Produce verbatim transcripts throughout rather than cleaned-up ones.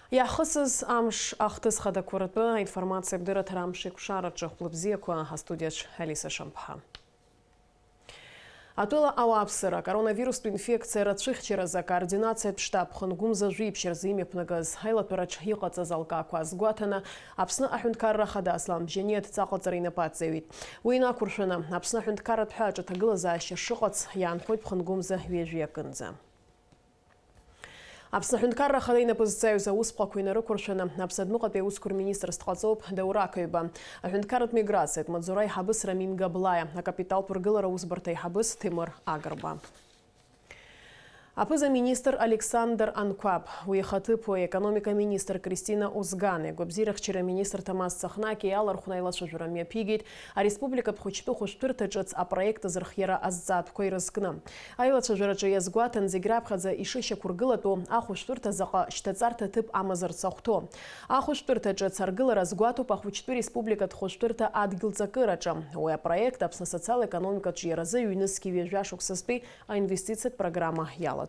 Иаҳхысыз амш ахҭыс хадақәа ртәы аинформациатә дырраҭара амш еиқәшараҿы хәлыбзиақәа, астудиаҿ Алиса Шамԥҳа. Атәыла ауааԥсыра, коронавирустә инфекциа рацәыхьчаразы акоординациатә штаб хынгәымза жәиԥшь рзы имҩаԥнагаз аилатәараҿ иҟаҵаз алкаақәа азгәаҭаны, Аԥсны аҳәынҭқарра Ахада Аслан Бжьаниа адҵаҟаҵара инапы аҵаҩит. Уи инақәыршәаны, Аԥсны аҳәынҭқарратә ҳәааҿы аҭагылазаашьа шыҟац иаанхоит ԥхынгәымза ҩажәи акынӡа. Аԥсны аҳәынҭқарра ахада инапы зҵаҩыз аусԥҟақәа инарықәыршәаны, Аԥсадмыҟатәи аусқәа рминистрс дҟаҵоуп Даур Ақаҩба, аҳәынҭқарратә миграциатә маҵзура аиҳабыс Рамин Габлаиа, акапиталтә ргылара аусбарҭа аиҳабыс Ҭемыр Агрба. Аԥыза-министр Александр Анқәаб, уи ихаҭыԥуаҩ, аекономика аминистр Кристина Озгани, агәабзиарахьчара аминистр Ҭамаз Цахнаки иалархәны аилацәажәара мҩаԥигеит ареспубликатә хәыҷтәы хәышәтәырҭа ҿыц апроект азырхиара азҵаатәқәа ирызкны. Аилацәажәараҿы иазгәаҭан зегь раԥхьаӡа ишышьақәыргылатәу ахәышәтәырҭа заҟа шьҭаҵарҭа ҭыԥ амазарц ахәҭоу. Ахәышәтәырҭа ҿыц аргылара азгәаҭоуп ахәыҷтәы республикатә хәышәтәырҭа адгьыл ҵакыраҿы. Уи апроект Аԥсны асоциал-економикатә ҿиаразы ҩнызқьи ҩажәа шықәсазтәи аинвестициатә программа иалаҵоуп.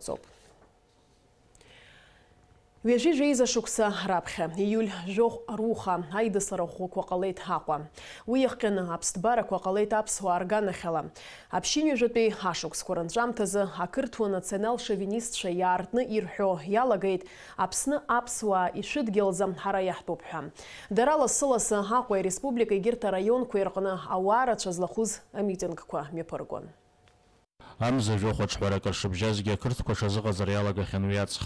Ҩажәи жәеиза шықәса раԥхьа, ииуль жәохә руха, аидыслара ӷәӷәақәа ҟалеит Аҟәа. Уи иахҟьаны аԥсҭбарақәа ҟалеит аԥсуаа рганахьала. Аԥшьынҩажәатәи ашықәсқәа рынҵәамҭазы ақырҭуа национал-шовинистцәа иаартны ирҳәо иалагеит Аԥсны аԥсуаа ишәыдгьылӡам ҳара иаҳтәуп ҳәа. Дара лассы-лассы Аҟәеи ареспублика егьырҭ араионқәеи рҟны ауаа рацәа злахәыз амитингқәа мҩаԥыргон. Амза жәохә аҿҳәарак ршыбжьазгьы ақырҭқәа рҽазыҟаҵара иалагахьан уи аҵх.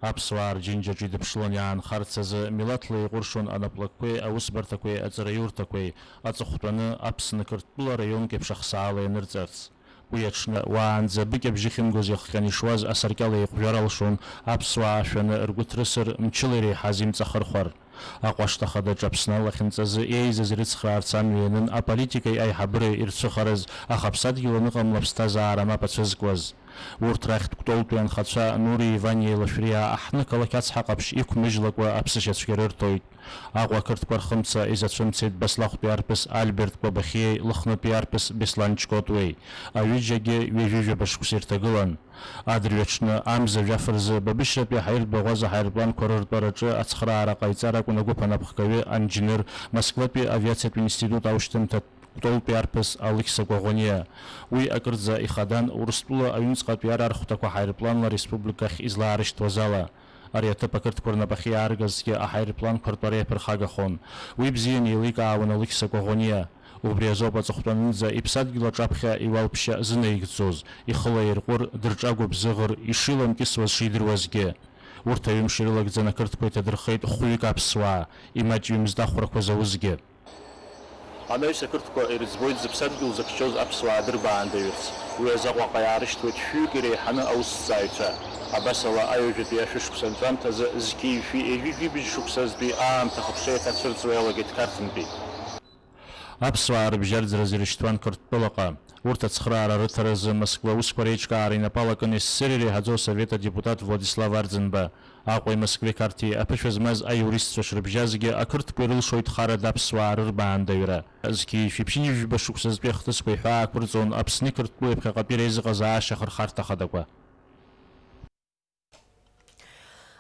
Аԥсуаа рџьынџьаҿ идыԥшылон иаанхарц азы, милаҭла еиҟәыршон анаплакқәеи аусбарҭақәеи аҵараиурҭақәеи, аҵыхәтәаны Аԥсны Қырҭтәыла раионк еиԥш ахсаала ианырҵарц. Уи аҽны, уаанӡа быкь абжьы ахьымгоз иахҟьаны ишуаз асаркьал еиҟәжәар алшон, аԥсуаа шәаны ргәы ҭрысыр, мчыла иреиҳаз имҵахырхәар. Аҟәашҭа хадаҿ Аԥсны алахьынҵазы еизаз ирыцхраарц амҩа ианын аполитикеи аиҳабыреи ирцәыхараз, аха аԥсадгьыл аныҟамла аԥсҭазаара мап ацәызкуаз. Урҭ рахьтә Кәтолтәи анхацәа Нури Ивани еилашәриаа аҳҭны-қалақь ацҳа ҟаԥшь иқәмыжьлакәа аԥсышьацәгьа рырҭоит. Аҟәа ақырҭқәа рхымца изацәымцеит Баслахәтәи арԥыс Альберт Кәабахиеи Лыхнытәи арԥыс Беслан Ҷкотуеи. Аҩыџьагьы ҩажәи жәаба шықәса ирҭагылан. Адырҩаҽны, амза жәаф рзы, Бабышьратәи аҳаиртә баӷәаза аҳаирпланқәа рыртәараҿы ацхыраара ҟаиҵар акәын агәыԥ анапхгаҩы, анџьныр, Москватәи авиациатә институт аушьҭымҭа Кәтолтәи арԥыс Алықьса Коӷониа. Уи акырӡа ихадан, Урыстәыла аҩныҵҟатәи ар архәҭақәа аҳаирпланла ареспубликахь излаарышьҭуаз ала. Ари аҭыԥ ақырҭқәа рнапахьы иааргазҭгьы аҳаирпланқәа ртәара иаԥырхагахон. Уи бзианы еиликаауан Алықьса Коӷониа. Убри азоуп аҵыхәтәанынӡа иԥсадгьыл аҿаԥхьа иуалԥшьа зынаигӡоз, ихы лаирҟәыр, дырҿагәыбзыӷыр, ишиламкьысуаз шидыруазгьы. Урҭ аҩымш ирылагӡан ақырҭқәа иҭадырхеит хәҩык аԥсуаа, имаҷҩымызт ахәрақәа зауазгьы. Анаҩс ақырҭқәа ирыӡбоит зыԥсадгьыл зыхьчоз аԥсуаа дырбаандаҩырц. Уи азы Аҟәаҟа иаарышьҭуеит шәҩык иреиҳаны аусҭҵааҩцәа. Абасала, аҩажәатәи ашәышықәса анҵәамҭазы зқьи жәшәи ҩажәи жәибжь шықәсазтәи аамҭа ахыԥшеи ацәырҵуа иалагеит Қарҭынтәи. Аԥсуаа рыбжьарӡразы ирышьҭуан Қырҭтәылаҟа. Урҭ ацхыраара рыҭаразы Москва аусқәа реиҿкаара инапы алакын СССР иреиҳаӡоу асовет адепутат Владислав Арӡынба. Аҟәеи Москвеи Қарҭи аԥышәа змаз аиуристцәа шрыбжьазгьы, ақырҭқәа ирылшоит харада аԥсуаа рырбаандаҩра. Зқьи жәшәи ԥшьынҩажәи жәба шықәсазтәи ахҭысқәа иҳәаақәырҵон Аԥсни Қырҭтәылеи ԥхьаҟатәи реизыҟазаашьа ахырхарҭа хадақәа.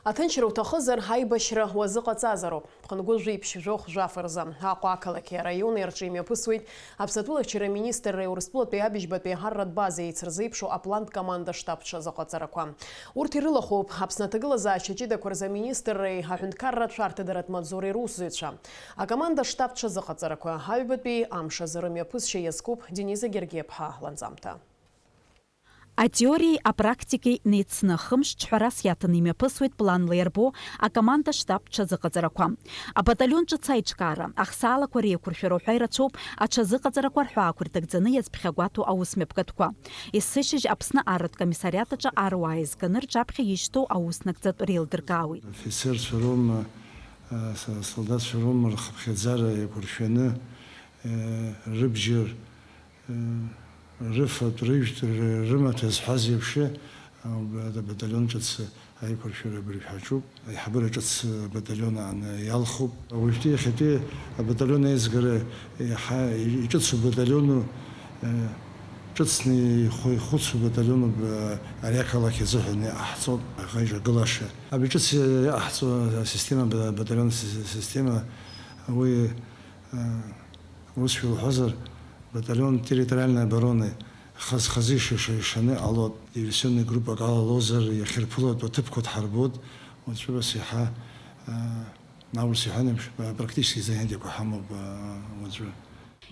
Аҭынчра уҭахызар, аибашьра уазыҟаҵазароуп. Ԥхынгәы жәиԥшь жәохә жәаф рзы Аҟәа ақалақьи араиони рҿы имҩаԥысуеит Аԥсны атәылахьчара аминистрреи Урыстәылатәи абыжьбатәи аҳарратә база еицырзеиԥшу аплантә команда штаб ҽазыҟаҵарақәа. Урҭ ирылахәуп Аԥсны аҭагылазаашьа ҷыдақәа рзы аминистрреи аҳәынҭқарратә шәарҭадаратә маҵзуреи русзуҩцәа. Акоманда штаб ҽазыҟаҵарақәа аҩбатәи амш азы рымҩаԥысшьа иазкуп Дениза Гергиаԥҳа ланҵамҭа. Атеориеи апрактикеи неицны, хымш ҿҳәарас иаҭаны имҩаԥысуеит планла иарбоу акоманда штаб ҽазыҟаҵарақәа. Абаталион ҿыц аиҿкаара, ахсаалақәа реиқәыршәара уҳәа ирацәоуп аҽазыҟаҵарақәа рҳәаақәа ирҭагӡаны иазԥхьагәаҭоу аусмҩаԥгатәқәа. Есышьыжь Аԥсны арратә комиссариат аҿы аруаа еизганы рҿаԥхьа ишьҭоу аус нагӡатә реилдыркаауеит. Афицерцәа роума, а, са-, солдатцәа роума рхыԥхьаӡара еиқәыршәаны, э, рыбжьы, э, рыфатә, рыжәтә, ры-, рымаҭәа зҳәаз еиԥш, а, убра абаталион ҿыц аиқәыршәара абыржә ҳаҿуп. Аиҳабыра ҿыц абаталион ааны иалхуп. Уажәтәи иахьатәи абаталион аизгара иаҳа иҿыцу баталиону, э, Ҿыцны ихәы-, ихәыцу баталионуп, э, ари ақалақь азыҳәан иҟаҳҵоит аӷа ижагылаша. Абри ҿыц иҟаҳҵо асистема, ба-, баталион си-, система, уи, э, ус шәылҳәозар, баталион территориальной обороны хаз-хазы иша-, иша-, ишаны иҟалоит, диверсионный группак алалозар, иахьырԥылатәу аҭыԥқәа дҳарбоит, уаҵәы бас иаҳа, э, Аурыс иҳәан еиԥш, практически занятиақәа ҳамоуп, уаҵәы.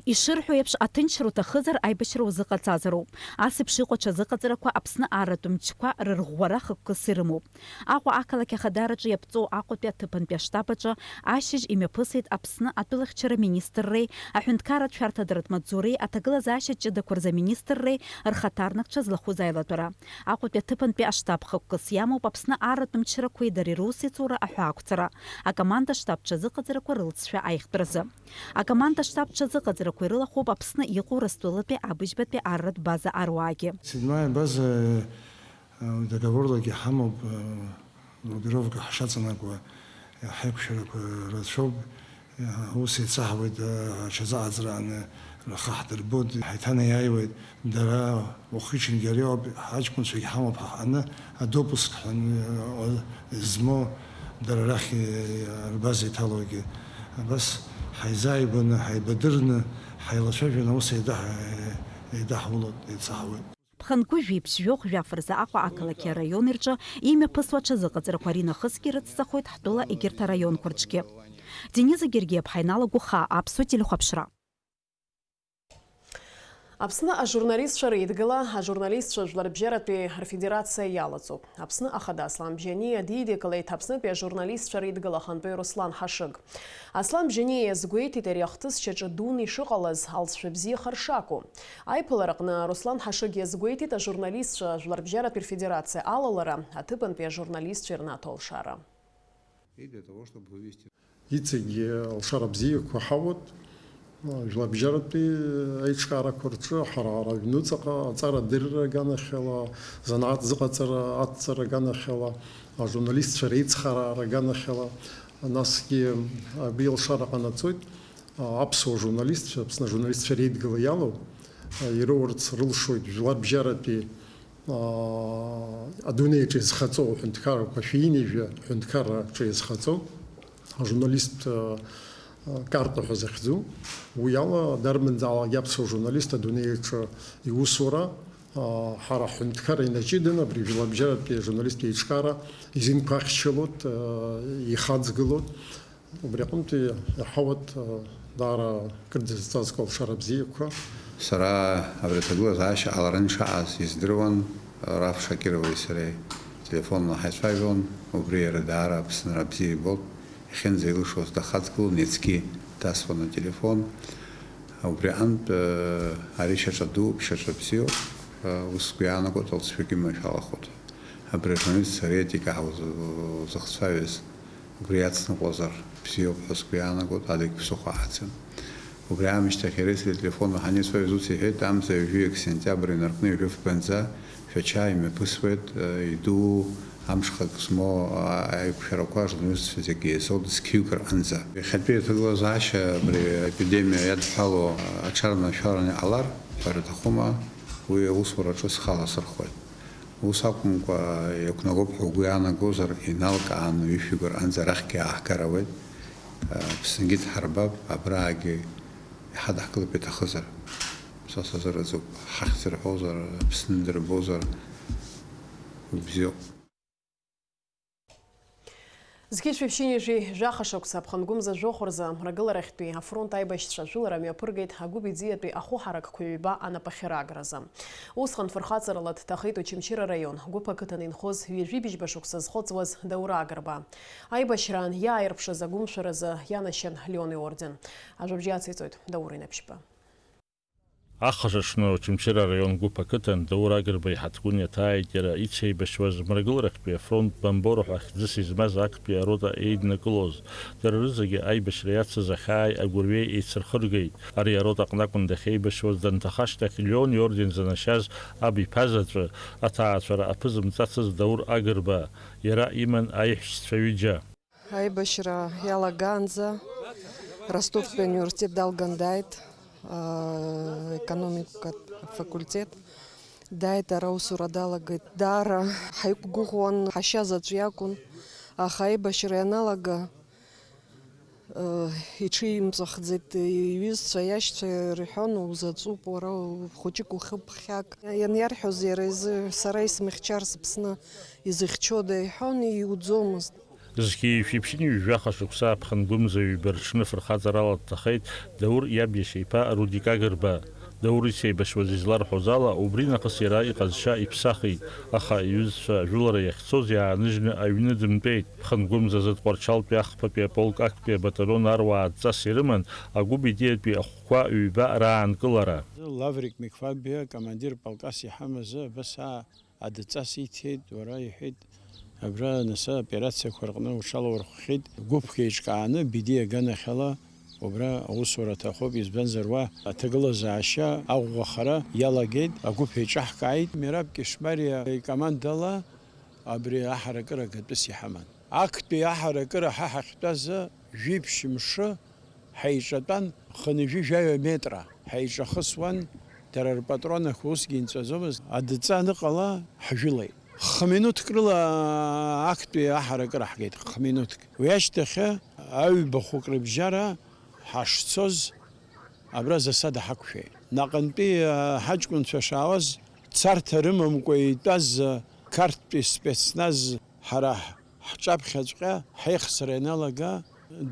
Ишырҳәо еиԥш, аҭынчра уҭахызар, аибашьра узыҟаҵазароуп. Ас еиԥш иҟоу аҽазыҟаҵарақәа Аԥсны арратә мчқәа рырӷәӷәара хықәкыс ирымоуп. Аҟәа ақалақь ахадараҿы иаԥҵоу Аҟәатәи аҭыԥантәи аштаб аҿы ашьыжь имҩаԥысит Аԥсны атәылахьчара министрреи аҳәынҭқарратә шәарҭадаратә маҵзуреи аҭагылазаашьа ҷыдақәа рзы аминистрреи рхаҭарнакцәа злахәыз аилатәара. Аҟәатәи аҭыԥантәи аштаб хықәкыс иамоуп Аԥсны арратә мчрақәеи дареи русеицура аҳәаақәҵара, акоманда-штаб ҽазыҟаҵарақәа рылҵшәа аихтәразы. Акоманда-штаб ҽазыҟаҵарақәа ирылахәуп Аԥсны иҟоу Урыстәылатәи абыжьбатәи арратә база аруаагьы. Седьмая база, э, договорлагьы ҳамоуп, э, Группировка ҳшаҵанакуа, ҳаиқәшәарақәа рацәоуп, ус еицаҳауеит, аҽазыҟаҵарааны рхы ҳдырбоит, ҳаиҭанеиааиуеит, дара уахи-ҽынгьы ари ауп, ҳаҷкәынцәагьы ҳамоуп ҳаҟаны, адопуск ҳәа змоу дара рахь рбаза иҭалогьы. Абас ҳаизааигәаны, ҳаибадырны, ҳаилацәажәаны аус еидаҳ-, еидаҳулоит, еицаҳауеит. Ԥхынгәыжәи ԥшьҩы жәаф рзы Аҟәа ақалақьи араиони рҿы имҩаԥысуа аҽазыҟаҵарақәа аринахысгьы ирыцҵахоит ҳтәыла егьырҭ араионқәа рҿгьы. Дениза Гергиаԥҳа иналагәыхаа Аԥсуа телехәаԥшра. Аԥсны ажурналистцәа реидгыла ажурналистцәа жәларбжьаратәи рфедерациа иалаҵоуп. Аԥсны Ахада Аслан Бжьаниа дидикылеит Аԥснытәи ажурналистцәа реидгыла ахантәаҩ Руслан Ҳашыг. Аслан Бжьаниа иазгәеиҭеит ари ахҭысшьаҿы дуны ишыҟалаз алҵшәа бзиахар шакәу. Аиԥылараҟны Руслан Ҳашыг иазгәеиҭеит ажурналистцәа жәларбжьаратәи рфедерациа алалара, аҭыԥантәи ажурналистцәа ирнаҭо алшара. И для того, чтобы вывести Иҵегьы алшара бзиақәа ҳауеит, жәларбжьаратәи аиҿкаарақәа рҿы ҳара ара аҩнуҵаҟа аҵарадырра аганахьала, занааҭ зыҟаҵара адҵара аганахьала, ажурналистцәа реицхыраара аганахьала, насгьы абри алшара ҟанаҵоит, аԥсуа журналистцәа, Аԥсны ажурналистцәа реидгыла иалоу, ирыурц рылшоит жәларбжьаратәи, аа, адунеи аҿы изхаҵоу аҳәынҭқаррақәа, шәи ҩынҩажәа ҳәынҭқарра аҿы изхаҵоу ажурналист, аа, карта ҳәа захьӡу, уи ала дарбанзаалакгьы аԥсуа журналист адунеи аҿы иусура, аа, ҳара ҳҳәынҭқарра инаҷыданы абри жәларбжьаратәи ажурналисттә еиҿкаара изинқәахьчалоит, аа, ихаҵгылоит. Убри аҟынтәи иаҳауеит, даара кырӡа зҵазкуа алшара бзиақәа. Сара абри аҭагылазаашьа ҟаларан шаҟаз издыруан, Раф Шакирови сареи телефонла ҳаицәажәон, убри иара даара Аԥсынра бзиа ибоит, иахьынӡаилшоз дахаҵгылон, иацгьы дасуан ателефон. Убри аҟынтә, ари шьаҿа дууп, шьаҿа бзиоуп, ус сгәы иаанагоит, алҵшәагьы машәалахоит. Абри ажурналистцәа ретика ҳаузыхцәажәаз. Убри иацныҟәозар бзиоуп ҳәа сгәы иаанагоит, адагь ԥсыхәа ҳацын. Убри аамышьҭахь иареи сареи ателефонла ҳаницәажәоз ус иҳәеит, амза ҩажәи-ак сентиабр инаркны ҩажәи фбанӡа Шәача имҩаԥысуеит, идуу амшхак змоу аиқәшәарақәа ажурналистцәа зегьы еизоу дызқьҩык рҟынӡа. Иахьатәи аҭагылазаашьа абри аепидемиа иадҳәалоу аҽарнашәараны иҟалар ҳәара аҭахума, уи аусураҿы схы аласырхәуеит. Ус акәымкәа, иақәнагоуп ҳәа угәы иаанагозар, иналкааны ҩышәи гәырҟанӡа арахьгьы ааҳгар ауеит. Аԥсынгьы дҳарбап, абраагьы иҳадаҳкылап иҭахызар. Са сазыразуп, ҳахьӡ рҳәозар, Аԥсны дырбозар, убзиоуп. Зқьи жәшәи ԥшьынҩажәи жәаха шықәса аԥхынгәымза жәохә рзы Мрагыларахьтәи афронт аибашьцәа жәылара мҩаԥыргеит агәыԥ иӡиатәи ахәы ҳаракқәа ҩба анапахьарагразы. Усҟан фырхаҵарала дҭахеит Очамчыра араион Гәыԥ ақыҭан инхоз ҩажәи быжьба шықәса зхыҵуаз Даур Агрба. Аибашьраан иааирԥшыз агәымшәаразы ианашьан Леон иорден. Ажәабжь ациҵоит Даур Инаԥшьба. Ахш аҽны Очамчыра араион Гәыԥ ақыҭан Даур Агрба иҳаҭгәын иаҭааит иара ицеибашьуаз Мрагыларахьтәи афронт Бамбора ҳәа хьӡыс измаз актәи арота еиднакылоз. Дара рызегьы аибашьра иацыз ахьааи агәырҩеи еицырхыргеит. Ари арота аҟны акәын дахьеибашьуаз, данҭаха ашьҭахь Леон иорден занашьаз аб иԥа заҵәы, аҭаацәара аԥызымҵацыз Даур Агрба, иара иман аиҳәшьцәа ҩыџьа. Аибашьра иалагаанӡа Ростовтәи ауниверситет далган дааит, аа, економикатә Афакультет дааит, ара аусура далагеит. Даара ҳаиқәгәыӷуан, ҳашьа заҵә иакәын, аха аибашьра ианалага, э, иҽимҵәахӡеит, иҩызцәа, иашьцәа ирҳәон, узаҵәуп уара, хәыҷык ухы ԥхьак. Ианиарҳәоз иара изы, сара исмыхьчар сыԥсны изыхьчода иҳәон, иуӡомызт. Зқьи жәшәи ԥшьынҩажәи жәаха шықәса аԥхын гәымза ҩба рҽны фырхаҵарала дҭахеит Даур иаб иашьа иԥа Рудик Агрба. Даур исеибашьуаз изларҳәоз ала, убри нахыс иара иҟазшьа иԥсахит, аха иҩызцәа ажәылара иахьцоз иааныжьны аҩны дымтәеит. Ԥхын гәымзазы Тҟәарчалтәи ахԥатәи аполк актәи абаталион аруаа адҵас ирыман агәыԥ идиатәи ахәқәа ҩба раанкылара. Лаврик Миквабиа командир полкас иҳамаз абас аа Адҵас иҭеит, уара, иҳәеит, абра анасы аоперациақәа рҟны уҽалаурхәхьеит, гәыԥк еиҿкааны Бедиа аганахьала убра аусура аҭахуп, избанзар уа аҭагылазаашьа аӷәӷәахара иалагеит, агәыԥ еиҿаҳкааит, Мераб Кешмариа икомандала абри аҳаракыра гатәыс иҳаман. Актәи аҳаракыра ҳа ҳахьтәаз жәиԥшь мшы ҳаиҿатәан, хынҩажәи жәаҩа метра ҳаиҿахысуан, дара рпатронақәа усгьы инҵәаӡомызт, адҵа аныҟала ҳжәылеит. Хминуҭк рыла актәи аҳаракыра ҳгеит, хминуҭк. Уи ашьҭахь аҩбахәык рыбжьара ҳашцоз абра засада ҳақәшәеит. Наҟынтәи ҳаҷкәынцәа шаауаз, царҭа рымамкәа итәаз қарҭтәи спецназ ҳара Ҳҿаԥхьаҵәҟьа ҳаихсра ианалага,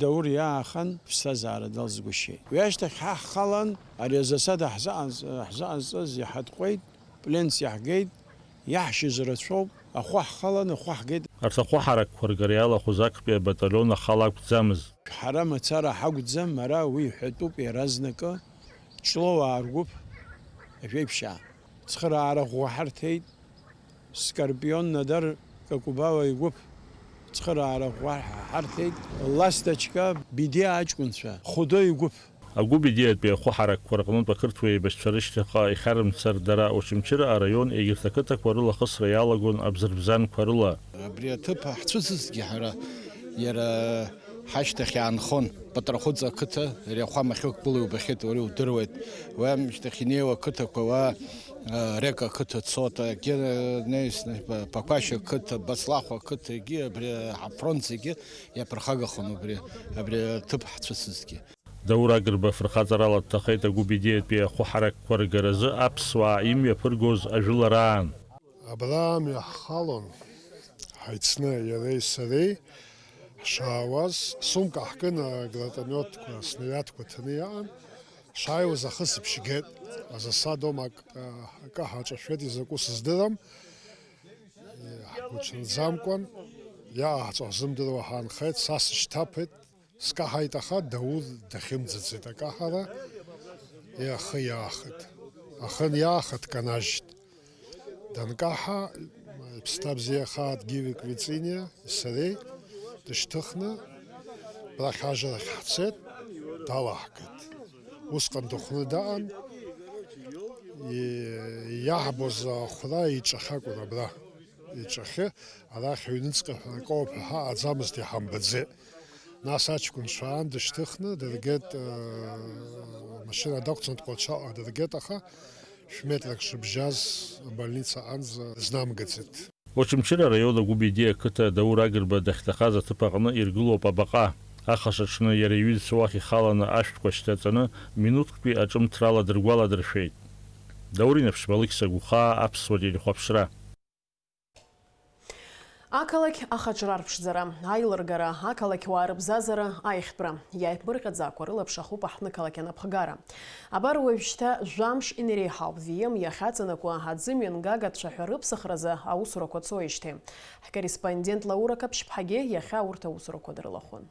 Даур иаахан, ԥсҭазаара далзгәышьеит. Уи ашьҭахь ҳа ҳхалан, ари азасада ҳзыҟаҵ-, ҳзыҟазҵаз иҳатҟәеит, пленс иаҳгеит, иаҳшьыз рацәоуп, ахәы ҳхалан, ахәы ҳгеит. Арҭ ахәы ҳаракқәа ргара иалахәыз актәи абаталион ахала акәӡамызт. Ҳара мацара ҳакәӡам, ара уи ҳәатәуп иаразнакы, Ҷлоуаа ргәыԥ жәеиԥшьаа. Цхыраара ӷәӷәа ҳарҭеит, Скорпион Надар Какубава игәыԥ цхыраара ӷәӷәа ҳарҭеит, Ласточка Бедиа аҷкәынцәа, Хәыдо игәыԥ. Агәыԥ идиатәи ахәы ҳаракқәа рҟнытә ақырҭуа еибашьцәа рышьҭахьҟа ихьарымцар дара, Очамчыра араион егьырҭ ақыҭақәа рыла ахысра иалагон абзырбзанқәа рыла. Абри аҭыԥ ҳцәыцызҭгьы ҳара, иара Ҳашьҭахь иаанхон Патраҟәыҵ ақыҭа, ари ахәамахь уқәгыло иубахьеит, уара иудыруеит. Уи амышьҭахь инеиуа ақыҭақәа, уа, а, Река ақыҭа цот, егьи, а, неисны, Па-, Пақәашь ақыҭа, Баслахә ақыҭа, егьи абри афронт зегьы иаԥырхагахон убри, абри аҭыԥ ҳцәыцызҭгьы. Даур Агрба фырхаҵарала дҭахеит агәыԥ идиатәи ахәы ҳаракқәа ргаразы аԥсуаа имҩаԥыргоз ажәылараан. Абра амҩа ҳхалон, ҳаицны иареи сареи ҳшаауаз, сумка ҳкын, агранатомиотқәа, снариадқәа ҭаны иаан, ҳшааиуаз ахысыбжь геит, азасадом ак-, акы ҳаҿашәеит, изакәу сыздырам, ҳгәаҽанӡамкәан, иааҳҵәо ҳзымдыруа ҳаанхеит, са сышьҭаԥеит, Скаҳаит, аха Даур дахьымӡацеит акаҳара, ихы иаахеит. Ахы аниааха дканажьит. Данкаҳа, иԥсҭа бзиа хааит Гиви Квициниа сареи дышьҭыхны, абрахь ажрахь ҳцеит, далаҳгеит. Усҟан дыхәны даан, и-, иаҳбоз ахәра иҿахьакәын абра. Иҿахьы, арахь аҩныҵҟа ҳәа акоуп ҳәа ҳаҟаӡамызт, иҳамбаӡеит. Нас аҷкәынцәа аан дышьҭыхны дыргеит, э, машьына дақәҵан Тҟәарчалҟа дыргеит, аха шә-метрак шыбжьаз абольница аҟынӡа рызнамгаӡеит. Очамчыра араион Агәыби Ди ақыҭа Даур Агрба дахьҭахаз аҭыԥ аҟны иргылоуп абаҟа. Ахаша аҽны иара иҩызцәа уахь ихаланы ашәҭқәа шьҭаҵаны, минуҭктәи аҿымҭрала дыргәаладыршәеит. Даур Инаԥшьба, Алықьса Гәхаа, Аԥсуа телехәаԥшра. Ақалақь ахаҿра арԥшӡара, аилыргара, ақалақьуаа рыбзазара, аиӷьтәра, иааиԥмырҟьаӡакәа рылаԥш ахуп аҳҭнықалақь анапхгара. Абар уажәшьҭа жәамш инереиҳауп В М иахьаҵанакуа аӡымҩангагацәа ҳәа рыԥсахразы аусурақәа цоижьҭеи. Ҳкорреспондент Лаура Каԥшьԥҳагьы иахьа урҭ аусурақәа дрылахәын.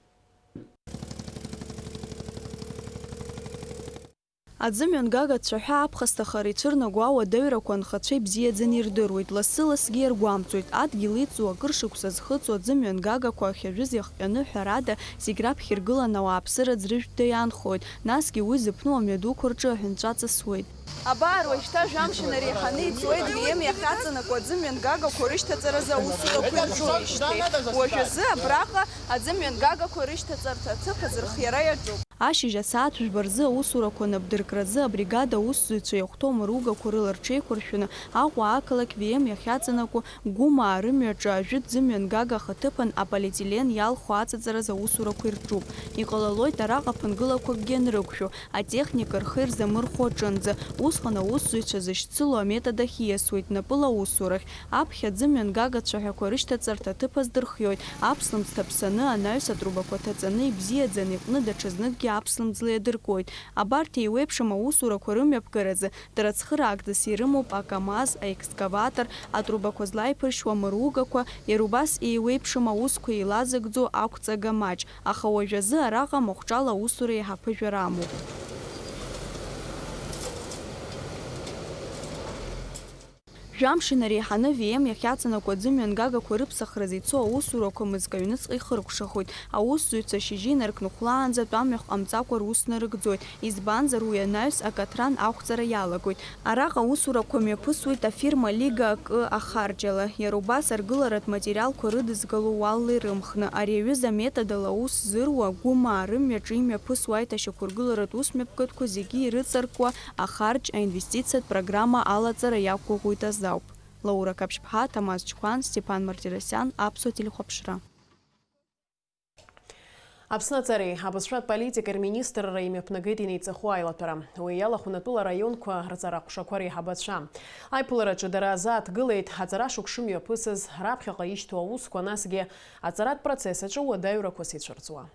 Аӡымҩангагацәа ҳәа аԥхасҭахара ицәырнаго ауадаҩрақәа анхацәа ибзиаӡаны ирдыруеит, лассы-лассгьы иаргәамҵуеит, адгьыл иҵоу, акыр шықәса зхыҵуа аӡымҩангагақәа ахьажәыз иахҟьаны ҳәарада, зегь раԥхьа иргыланы ауаа аԥсыра ӡрыжәтәда иаанхоит, насгьы уи зыԥну амҩадуқәа рҿы аҳәынҵәа ҵысуеит. Абар, уажәшьҭа жәамш инареиҳаны ицоит Вием иахьаҵанакуа аӡымҩангагақәа рышьҭаҵаразы аусурақәа ирҿуижьҭеи. Уажәазы абраҟа аӡымҩангагақәа рышьҭаҵарҭа аҭыԥ азырхиара иаҿуп. Ашьыжь асааҭ жәба рзы аусурақәа анабдыркразы абригада аусзуҩцәа иахәҭоу амыругақәа рыла рҽеиқәыршәаны Аҟәа ақалақь Вием иахьаҵанакуа Гәымаа рымҩаҿы ажәытә ӡымҩангага ахаҭыԥан аполиетилен иалху аҵаҵараз аусурақәа ирҿуп. Иҟалалоит араҟа ԥынгылақәакгьы анрықәшәо, атехника рхы ирзамырхәо аҿынӡа. Усҟан аусзуҩцәа зышьцылоу аметод ахь ииасуеит напыла аусурахь. Аԥхьаӡы мҩангага цәаҳәақәа рышьҭаҵарҭа аҭыԥ аздырхиоит, аԥслымӡ ҭаԥсаны, анаҩс атрубақәа ҭаҵаны, ибзиаӡаны иҟәны даҽазныкгьы аԥслымӡла иадыркуеит. Абарҭ еиуеиԥшым аусурақәа рымҩаԥгаразы дара цхыраагӡас ирымоуп акамаз, аекскаватор, атрубақәа злаиԥыршьуа амыругақәа, иара убас еиуеиԥшым аусқәа еилазыгӡо ақәҵага маҷ, аха уажәазы араҟа махәҿала аусура еиҳа ԥыжәара амоуп. Жәамш инареиҳаны Вием иахьаҵанакуа аӡымҩангагақәа рыԥсахразы ицо аусурақәа мызкы аҩныҵҟа ихыркәшахоит. Аусзуҩцәа шьыжьы инаркны хәлаанӡа тәамҩахә ҟамҵакәа рус нарыгӡоит, избанзар, уи анаҩс акаҭран ақәҵара иалагоит. Араҟа аусурақәа мҩаԥысуеит афирма Лига акы ахарџьала. Иара убас аргыларатә материалқәа рыдызгало уалла ирымхны, ари аҩыза аметодала аус зыруа Гәымаа рымҩаҿы имҩаԥысуа аиҭашьақәыргыларатә усмҩаԥгатәқәа зегьы ирыҵаркуа ахарџь аинвестициатә программа алаҵара иақәгәыӷуеит азы ауп. Лаура Қаԥшьԥҳа, Ҭамаз Чқәан, Степан Мартиросиан, Аԥсуа телехәаԥшра. Аԥсны аҵареи абызшәатә политикеи рминистрра имҩаԥнагеит инеиҵыху аилатәара. Уи иалахәын атәыла араионқәа рҵара ҟәшақәа реиҳабацәа. Аиԥылараҿы дара азааҭгылеит аҵара шықәс шымҩаԥысыз, раԥхьаҟа ишьҭоу аусқәа, насгьы аҵаратә процесс аҿы уадаҩрақәас ицәырҵуа.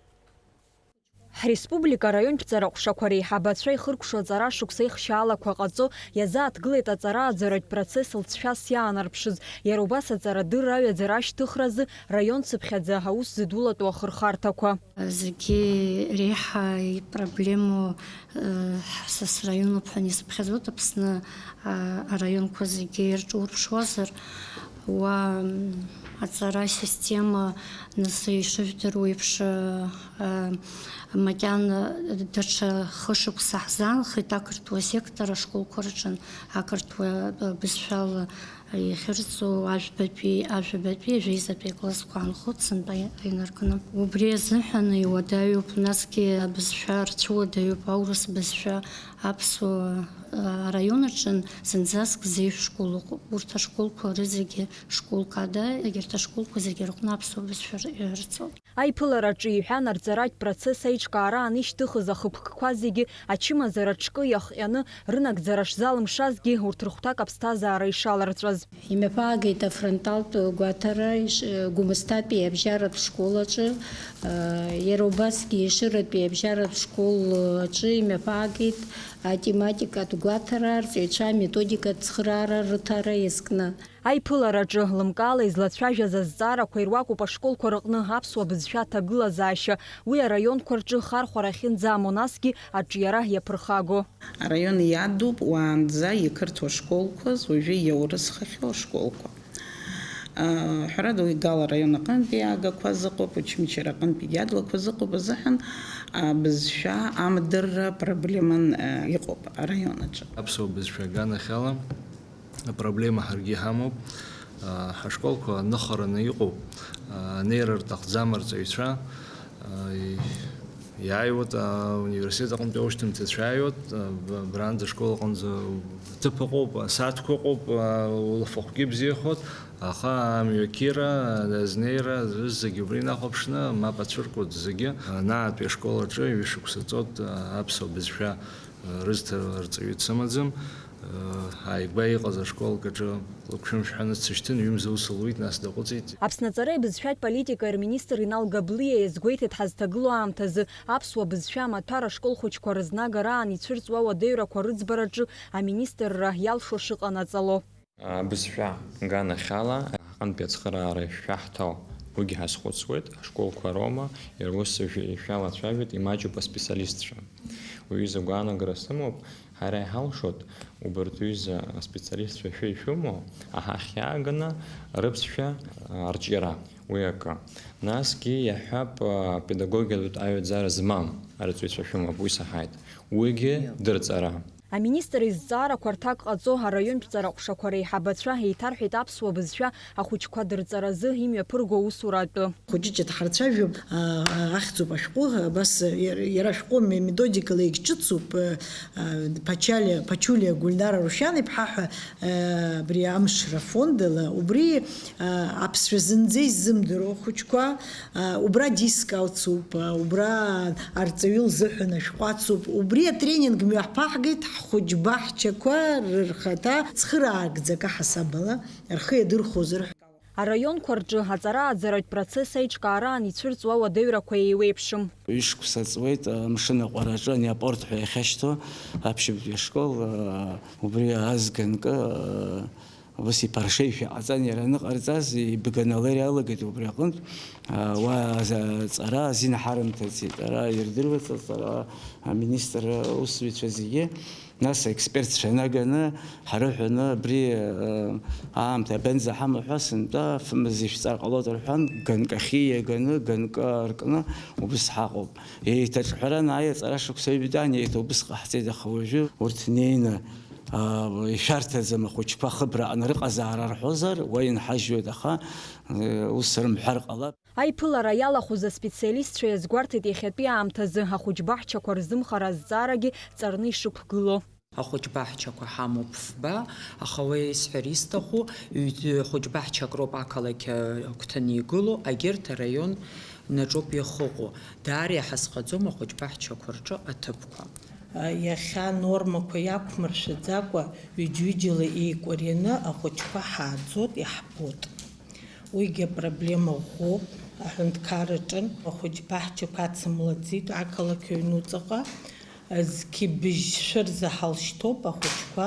Ҳреспублика араионтә ҵара ҟәшақәа реиҳабацәа ихыркәшо аҵара шықәса ихшьаалақәа ҟаҵо, иазааҭгылеит аҵара аӡаратә процесс лҵшәас иаанарԥшыз, иара убас аҵарадырра аҩаӡара ашьҭыхразы раион цыԥхьаӡа аус зыдулатәу ахырхарҭақәа. Зегьы реиҳа ипроблемоу, э, са сраионуп ҳәа исыԥхьаӡоит, Аԥсны, а, араионқәа зегьы ирҿурԥшуазар, уа, м, аҵара асистема, нас, ишыжәдыруа еиԥш, э, э, макьана даҽа хышықәса ҳзаанхеит ақырҭуа сектор ашколқәа рҿы, ақырҭуа, э, бызшәала иахьырҵо ажәбатәи, ажәабатәи, ажәеизатәи аклассқәа аанхоит сынтәа инаркны. Убри азыҳәан иуадаҩуп, насгьы абызшәа рцәыуадаҩуп аурыс бызшәа аԥсуа, а, араион аҿы зынӡаск зеижә школ ыҟоуп. Урҭ ашколқәа рызегьы школк ада, егьырҭ ашколқәа зегьы рҟны аԥсуа бызшәа р-, ирҵоит. Аиԥылараҿы иҳәан, арҵаратә процесс аиҿкаара анышьҭыхыз ахықәкқәа зегьы ачымазара аҽкы иахҟьаны рынагӡара шзалымшазгьы, урҭ рыхәҭак аԥсҭазаара ишаларҵәаз. Имҩаԥаагеит афронталтә гәаҭара иш-, Гәымсҭатәи абжьаратә школ аҿы, э, иара убасгьы Ешыратәи абжьаратә школ аҿы имҩаԥаагеит атематикатә гәаҭара, арҵаҩцәа аметодикатә цхыраара рыҭара иазкны. Аиԥылараҿы лымкаала излацәажәаз азҵаарақәа ируакуп ашколқәа рыҟны аԥсуа бызшәа аҭагылазаашьа, уи араионқәа рҿы хархәара ахьынӡамоу, насгьы аҿиара иаԥырхаго. Араион иадуп уаанӡа иқырҭуа школқәаз, уажәы иаурысхахьоу ашколқәа. Ҳәарада, уи Гал араион аҟынтәи агақәа зыҟоуп, Очамчыра аҟынтәи иадлақәа зыҟоуп азыҳәан, абызшәа амдырра проблеман, а, иҟоуп араион аҿы. Аԥсуа бызшәа аганахьала апроблема ҳаргьы иҳамоуп. А, ҳашколқәа ныхараны иҟоуп. А, анеира рҭахӡам арҵаҩцәа. А, и-, иааиуеит, а, университет аҟынтәи аушьҭымҭацәа иааиуеит, а, б-, абранӡа ашкол аҟынӡа ҭыԥ ыҟоуп, асааҭқәа ыҟоуп, а, улафахәгьы бзиахоит, аха амҩақьыра, азнеира, зегьы убри инахәаԥшны мап ацәыркуеит зегьы. Анаатәи ашкол аҿы ҩышықәса ҵоит, а, аԥсуа бызшәа, а, рызҭара арҵаҩы дсымаӡам. Ааигәа иҟаз ашколк аҿы лыгәшәымшәҳәаны дсышьҭын, ҩымз аус луит, нас даҟәыҵит. Аԥсны аҵареи абызшәатә политикеи рминистр Инал Габлиа иазгәеиҭеит, ҳазҭагылоу аамҭазы аԥсуа бызшәа амаҭәар ашкол хәыҷқәа рызнагара аан ицәырҵуа уадаҩрақәа рыӡбараҿы аминистрра иалшо шыҟанаҵало. Абызшәа аганахьала аҟынтәи ацхыраара ишшәаҳҭо уигьы ҳазхәыцуеит, ашколқәа роума, иара ус ишәалацәажәоит, имаҷуп аспециалистцәа. Уи изы агәаанагара сымоуп, ҳара иҳалшоит, убарҭ ҩыза аспециалистцәа шәа ишәымоу, аҳахьа иааганы рыԥсшәа, а, арҿиара, уи акы. Насгьы иаҳҳәап, а, педагогиатә аҩаӡара змам арҵаҩцәа шәымоуп, уи саҳаит. Уигьы дырҵара. Аминистр изҵаарақәа рҭак ҟаҵо, араионтә ҵара ҟәшақәа реиҳабацәа еиҭарҳәеит аԥсуа бызшәа ахәыҷқәа дырҵаразы имҩаԥырго аусура атәы. Хәыҷыҷыда ҳарцәажәап, аа, ахьӡуп ашәҟәы, абас иара, иара ашәҟәы ме-, методикала егьҿыцуп, аа, Пачалиа, Пачулиа Гәылнара Рушьан-иԥҳа ҳәа, аа, абри амшра фондала, убри, аа, аԥсшәа зынӡа иззымдыруа хәыҷқәа, аа, убра диск алцуп, аа, убра арҵаҩы лзыҳәан ашәҟәы ацуп, убри атренинг мҩаԥаҳгеит ҳхәыҷ баҳчақәа рырхаҭа цхыраагӡак аҳасабала рхы иадырхәозар ҳәа. Араионқәа рҿы аҵара-ааӡаратә процесс аиҿкаараан ицәырҵуа ауадаҩрақәа еиуеиԥшым. Ҩышықәса ҵуеит, амшын аҟәараҿы ани апорт ҳәа иахьашьҭоу аԥшьбатәи ашкол, убри азганкы, ус иԥаршеишәа иҟаҵан, иара аныҟарҵаз, ибганала иалагеит убри аҟынтә, уа аҵара азин ҳарымҭаӡеит, ара ирдыруеит аҵара аминистр аусзуҩцәа зегьы. Нас аекспертцәа наганы, ҳарыҳәаны абри, э, аамҭа абанӡаҳама ҳәа сынтәа, фымз ишәҵар ҟалоит рҳәан, ганк ахьы иаганы, ганк аркны, убыс ҳаҟоуп. Еиҭаҿҳәаран, аиаҵара шықәса ҩбаан, еиҭа убыс ҟаҳҵеит, аха уажәы урҭ неины, а, ишәарҭаӡам, ахәыҷқәа хыбра аҟны рыҟазаара рҳәозар, уа инҳажьуеит, аха, э, ус рымҳәар ҟалап. Аиԥылара иалахәыз аспециалистцәа иазгәарҭеит иахьатәи аамҭазы ахәыҷбаҳчақәа рзымхара азҵаарагьы ҵарны ишықәгылоу. Ахәыҷбаҳчақәа ҳамоуп фба, аха уи исҳәар исҭаху, ҩ-, хәыҷбаҳчак роуп ақалақь агәҭаны игылоу, агьырҭ араион наҿоуп иахыҟоу. Даара иҳазхаӡом ахәыҷбаҳчақәа рҿы аҭыԥқәа. Иахьа анормақәа иақәмыршәаӡакәа, ҩыџьа-ҩыџьала еикәарианы ахәыҷқәа ҳааӡоит, иаҳбоит. Уигьы апроблема ӷәӷәоуп аҳәынҭқарраҿы. Ахәыҷбаҳчақәа ацымлаӡеит ақалақь аҩнуҵаҟа. Зқьи быжьшәа рзы ҳалшьҭоуп ахәыҷқәа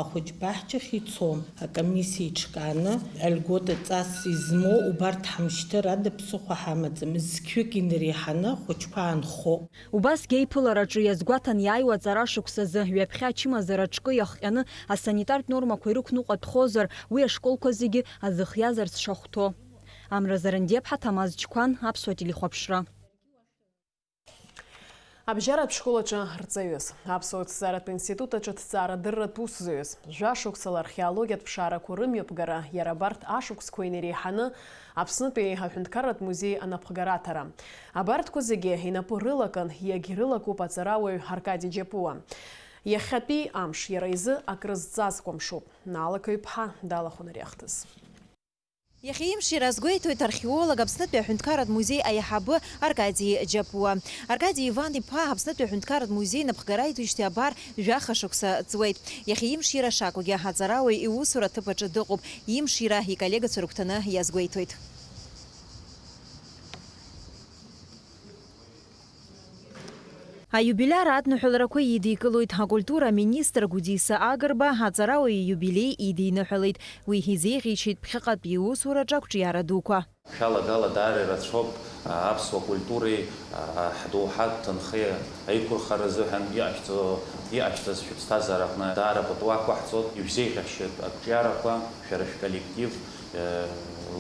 ахәыҷбаҳчахь ицом. Акомиссиа еиҿкааны, алигота ҵас измоу убарҭ ҳамышьҭыр ада ԥсыхәа ҳамаӡам. Зқьҩык инареиҳаны ахәыҷқәа аанхоуп. Убасгьы аиԥылараҿы иазгәаҭан, иааиуа аҵара шықәсазы ҩаԥхьа ачымазара аҿкы иахҟьаны асанитартә нормақәа ирықәныҟәатәхозар, уи ашколқәа зегьы азыхиазарц шахәҭоу. Амра Зарандиаԥҳа, Ҭамаз Чқәан, Аԥсуа телехәаԥшра. Абжьаратә школ аҿы рҵаҩыс, Аԥсуа ҭҵааратә институт аҿы ҭҵаарадырратә усзуҩыс, жәа-шықәсала археологиатә ԥшаарақәа рымҩаԥгара, иара абарҭ ашықәсқәа инареиҳаны Аԥснытәи аҳәынҭқарратә музеи анапхгара аҭара. Абарҭқәа зегьы инапы рылакын, иагьрылакуп аҵарауаҩ Аркади Џьапуа. Иахьатәи амш иара изы акрызҵазкуа мшуп. Наала Каҩԥҳа далахәын ари ахҭыс. Иахьа имш иара азгәеиҭоит археолог, Аԥснытәи аҳәынҭқарратә музеи аиҳабы Аркади Џьапуа. Аркади Иван-иԥа Аԥснытәи аҳәынҭқарратә музеи напхгара иҭоижьҭеи абар жәаха шықәса ҵуеит. Иахьа имш иара шакәгьы аҵарауаҩ иусура аҭыԥ аҿы дыҟоуп. Имш иара иколлегацәа рыгәҭаны иазгәеиҭоит. Аиубилиар адныҳәаларақәа идикылоит акультура аминистр Гәдиса Агрба, аҵарауаҩ ииубилеи идиныҳәалеит. Уи изеиӷьеишьеит ԥхьаҟатәи иусураҿы ақәҿиара дуқәа. Шәалагала даара ирацәоуп, а, аԥсуа культуреи, а, ҳдоуҳатә ҭынхеи аиқәырхара азыҳәан иҟашәҵо, иҟашәҵаз шәыԥсҭазаараҟны даара пату ақәаҳҵоит, ишәзеиӷьаҳшьоит ақәҿиарақәа, шәара шәколлектив, э,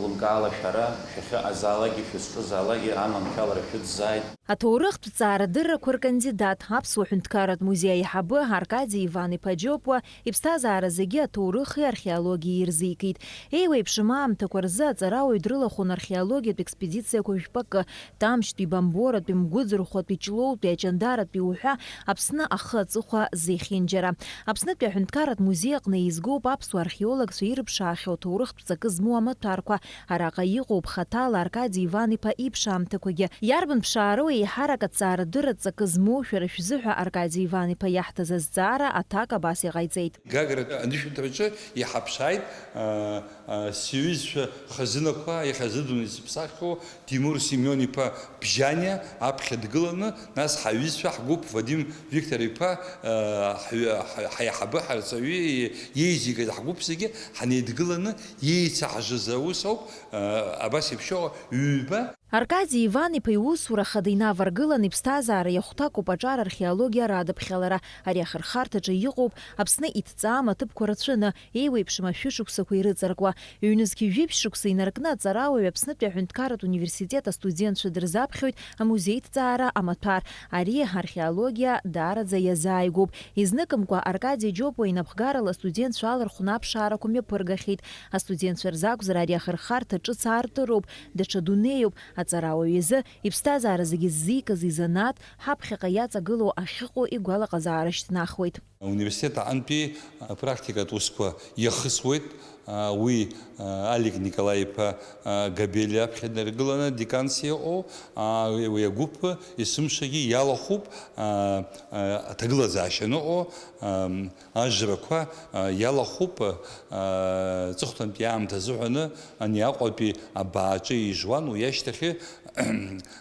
лымкаала шәара, шәахьыҟазаалакгьы, шәызҿызаалакгьы аманшәалара шәыӡӡааит. Аҭоурыхтә ҵаарадыррақәа ркандидат, Аԥсуа ҳәынҭқарратә музеи аиҳабы Аркади Иван-иԥа Џьопуа иԥсҭазаара зегьы аҭоурыхи археологиеи ирзикит. Еиуеиԥшым аамҭақәа рзы аҵарауаҩ дрылахәын археологиатә експедициақәа жәпакы, Ҭамшьтәи, Бамборатәи, Мгәыӡырхәатәи, Ҷлоутәи, Аҷандаратәи уҳәа Аԥсны ахы аҵыхәа зехьынџьара. Аԥснытәи аҳәынҭқарратә музеи аҟны еизгоуп аԥсуа археологцәа ирыԥшаахьоу аҭоурыхтә ҵакы змоу амаҭәарқәа. Араҟа иҟоуп хаҭала Аркади Иван-иԥа иԥшаамҭақәагьы. Иарбан ԥшаароу еиҳарак аҵаарадырратә ҵакы змоу шәара шәзыҳәа Аркади Иван-иԥа иаҳҭаз азҵаара аҭак абас иҟаиҵеит. Гагратәи анышәынҭраҿы иҳаԥшааит, а, а, сҩызцәа хазынақәа, иахьазы дунеи зыԥсаххьоу Тимур Семион-иԥа Бжьаниа аԥхьа дгыланы, нас ҳаҩызцәа ҳгәыԥ Вадим Виктор-иԥа, а, ҳаҩ-, ҳа-, ҳаиҳабы ҳарҵаҩы иеизигаз ҳгәыԥ зегьы ҳанеидгыланы иеицаҳжыз аус ауп, а, абас еиԥш ҩба. Аркади Иван-иԥа иусура хада инаваргылан иԥсҭазаара иахәҭакуп аҿар археологиа радыԥхьалара. Ари ахырхарҭаҿы иҟоуп Аԥсны иҭҵаам аҭыԥқәа рацәаны, еиуеиԥшым ашәышықәсақәа ирыҵаркуа. Ҩнызқь жәиԥшь шықәса инаркны аҵарауаҩ Аԥснытәи аҳәынҭқарратә университет астудентцәа дырзаԥхьоит амузеи ҭҵаара амаҭәар. Ари археологиа даараӡа иазааигәоуп. Изныкымкәа Аркади Џьопуа инапхгарала астудентцәа алархәны аԥшаарақәа мҩаԥыргахьеит. Астудентцәа рзы акәзар, ари ахырхарҭа ҿыц аартыроуп, даҽа дунеиуп. Аҵарауаҩ изы иԥсҭазаара зегьы ззикыз изанааҭ ҳаԥхьаҟа иаҵагылоу ахьыҟоу игәалаҟазаара шьҭнахуеит. Ауниверситет аҟынтәи апрактикатә усқәа иахысуеит, а, уи, а, Алик Николаи-иԥа, а, Габели аԥхьа днаргыланы деканс иҟоу, а, уи, уи агәыԥ есымшагьы иалахәуп, а, а, аҭагылазаашьа аныҟоу, ам, ажрақәа, а, иалахәуп, а, ҵыхәтәантәи аамҭа азыҳәаны ани Аҟәатәи абааҿы ижуан, уи ашьҭахьы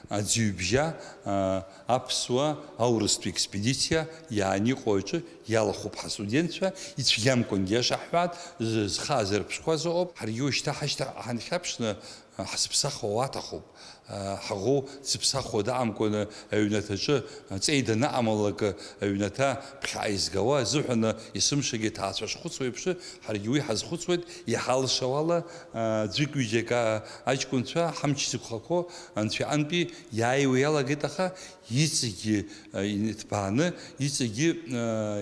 аӡҩыбжьа, а, аԥсуа аурыстә експедициа иааниҟо аҿы иалахәуп ҳастудентцәа, ицәгьамкәангьы иаша ҳҳәап, зхы аазырԥшқәаз ыҟоуп, ҳаргьы уажәшьҭа ҳашьҭа ҳанхьаԥшны, ҳзыԥсахуа уаҭахуп. Ҳаӷоу дзыԥсахуа даҟамкәаны аҩнаҭаҿы ҵеи данаҟамлак, аҩнаҭа ԥхьаҟа изгауа азыҳәаны есымшагьы ҭаацәа шхәыцуа еиԥш, ҳаргьы уи ҳазхәыцуеит, иҳалшауала, ӡәык-ҩыџьак аҷкәынцәа, ҳамч зықәхақәоу анцәа иҟынтәи иааиуа иалагеит, аха иҵегьы инҭбааны, иҵегьы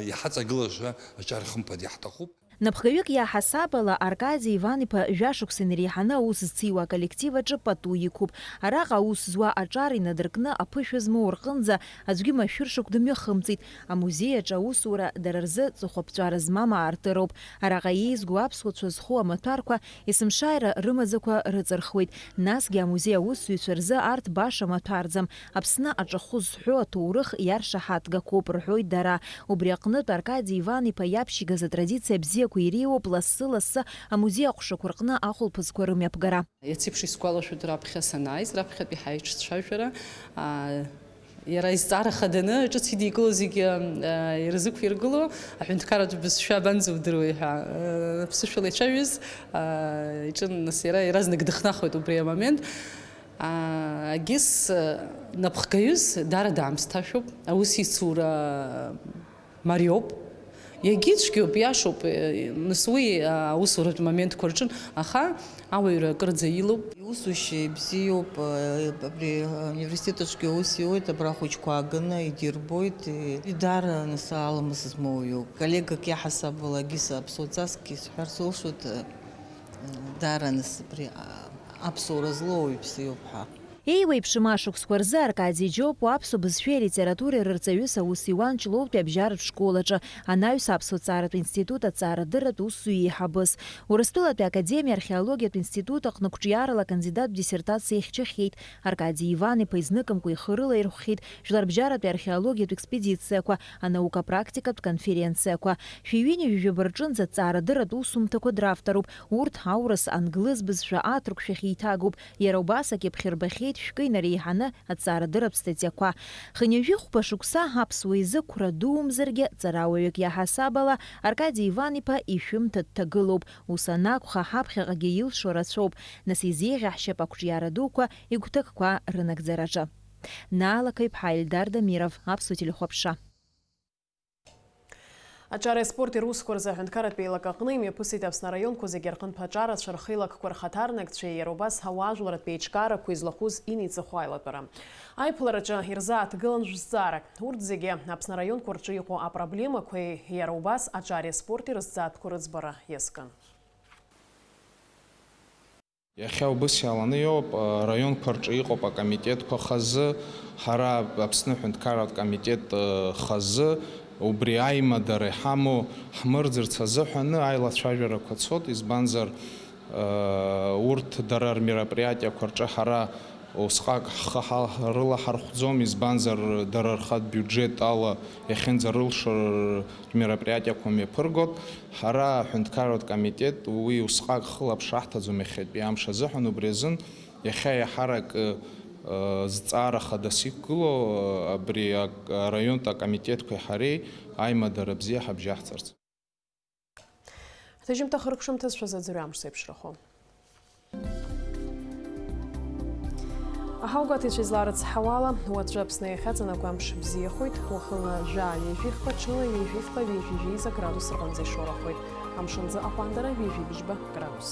иҳаҵагылаша аҿар хымԥада иаҳҭахуп. Напхгаҩык иаҳасаб ала, Аркади Иван-иԥа жәашықәса инареиҳаны аус зциуа аколлектив аҿы пату иқәуп. Араҟа аус зуа аҿар инадыркны аԥышәа змоу рҟынӡа аӡәгьы машәыршақә дымҩахымҵит. Амузеи аҿы аусура дара рзы ҵыхәаԥҵәара змам аартыроуп. Араҟа еизго аԥсуацәа зхоу амаҭәарқәа есымшааира рымаӡақәа рыҵырхуеит. Насгьы амузеи аусзуҩцәа рзы арҭ баша маҭәарӡам. Аԥсны аҿахәы зҳәо аҭоурых иаршаҳаҭгақәоуп, рҳәоит дара. Убри аҟнытә, Аркади Иван-иԥа иаԥшьигаз атрадициа бзиақәа иреиуоуп лассы-лассы амузеи аҟәшақәа рҟны ахәылԥазқәа рымҩаԥгара. Иацеиԥш исгәалашәоит раԥхьа санааиз, раԥхьатәи ҳаиҿцәажәара, аа, иара изҵаара хаданы ҿыц идикыло зегьы, аа, ирзықәиргыло, аҳәынҭқарратә бызшәа абанӡа удыруеи ҳәа, аа, ԥсышәала ицәажәоз, аа, иҿы нас иара иаразнак дыхнахуеит убри амомент. Аа, Агьыс, напхгаҩыс даара даамсҭашәоуп, аусеицура мариоуп. Иагьицәгьоуп, иашоуп, нас уи, аа, аусуратә моментқәа рҿын, аха ауаҩра акырӡа илоуп. Иусушьа ибзиоуп, абри ауниверситет аҿгьы аус иуеит, абра ахәыҷқәа ааганы идирбоит, даара нас аламыс змоу иоуп. Коллегак иаҳасаб ала Агьыс аԥсуа ҵасгьы исҳәар сылшоит, даара нас абри, аа, аԥсуара злоу ауаҩԥсы иоуп ҳәа. Еиуеиԥшым ашықәсқәа рзы Аркади Џьопуа аԥсуа бызшәеи алитературеи рырҵаҩыс аус иуан Ҷлоутәи абжьаратә школ аҿы, анаҩс аԥсуа ҭҵааратә институт аҵаарадырратә усзуҩы еиҳабыс. Урыстәылатәи академиа археологиатә институт аҟны қәҿиарала акандидаттә диссертациа ихьчахьеит. Аркади Иван-иԥа изныкымкәа ихы рылаирхәхьеит жәларбжьаратәи археологиатә експедициақәа, анаука-практикатә конференциақәа. Шәи ҩынҩажәи жәаба рҿынӡа аҭҵаарадырратә усумҭақәа дравторуп. Урҭ аурыс, англыз бызшәа аҭырқәшәахь еиҭагоуп. Иара убас акьыԥхь рбахьеит шәкы инареиҳаны аҭҵаарадырратә статиақәа. Хынҩажәи хәба шықәса аԥсуа изы қәра дуумзаргьы, ҵарауаҩык иаҳасаб ала, Аркади Иван-иԥа ишәымҭа дҭагылоуп. Ус анакәха, ҳаԥхьаҟагьы илшо рацәоуп. Нас изеиӷьаҳшьап ақәҿиара дуқәа игәҭакқәа рынагӡараҿы. Наала Қаҩԥҳа, Ельдар Дамиров, Аԥсуа телехәаԥшра. Аҿареи аспорти русқәа рзы аҳәынҭқарратә еилак аҟны имҩаԥысит Аԥсны араионқәа зегьы рҟынтә аҿарацәа, рхеилакқәа рхаҭарнакцәеи иара убас ауаажәларратә еиҿкаарақәеи злахәыз инеиҵыху аилатәара. Аиԥылараҿы ирзааҭгылан жәзҵаарак. Урҭ зегьы Аԥсны араионқәа рҿы иҟоу апроблемақәеи иара убас аҿареи аспорти рызҵаатәқәа рыӡбара иазкын. Иахьа убыс иаланы иоуп, араионқәа рҿы иҟоуп акомитетқәа хазы, ҳара Аԥсны аҳәынҭқарратә комитет хазы, убри аимадара иҳамоу ҳмырӡырц азыҳәаны аилацәажәарақәа цоит, избанзар, урҭ дара рмероприатиақәа рҿы ҳара усҟак ҳхы ҳал-, рылаҳархәӡом, избанзар дара рхатә биуџьет ала иахьынӡарылшо рмероприатиақәа мҩаԥыргоит. Ҳара аҳәынҭқарратә комитет уи усҟак хылаԥш аҳҭаӡом иахьатәи амш азыҳәан, убри азын иахьа иаҳарак, ы, зҵаара хадас иқәгылоу, ы, абри ак-, араионтә акомитетқәеи ҳареи аимадара бзиа ҳабжьаҳҵарц. Ҳҭыжьымҭа хыркәшамҭазшәа заӡырҩамш зеиԥшрахо. Аҳауагәаҭаҩцәа изларыцҳауала, уаҵәы Аԥсны иахьаҵанакуа амш бзиахоит, уахынла жәаа ҩажәихԥа, ҽынла ҩажәихԥа, ҩажәи жәеиза градус рҟынӡа ишоурахоит. Амшынӡы аҟәандара ҩажәи быжьба градус.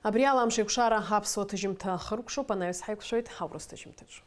Абри ала амш еиқәшара аԥсуа ҭыжьымҭа хыркәшоуп, анаҩс ҳаиқәшәоит аурыс ҭыжьымҭаҿы.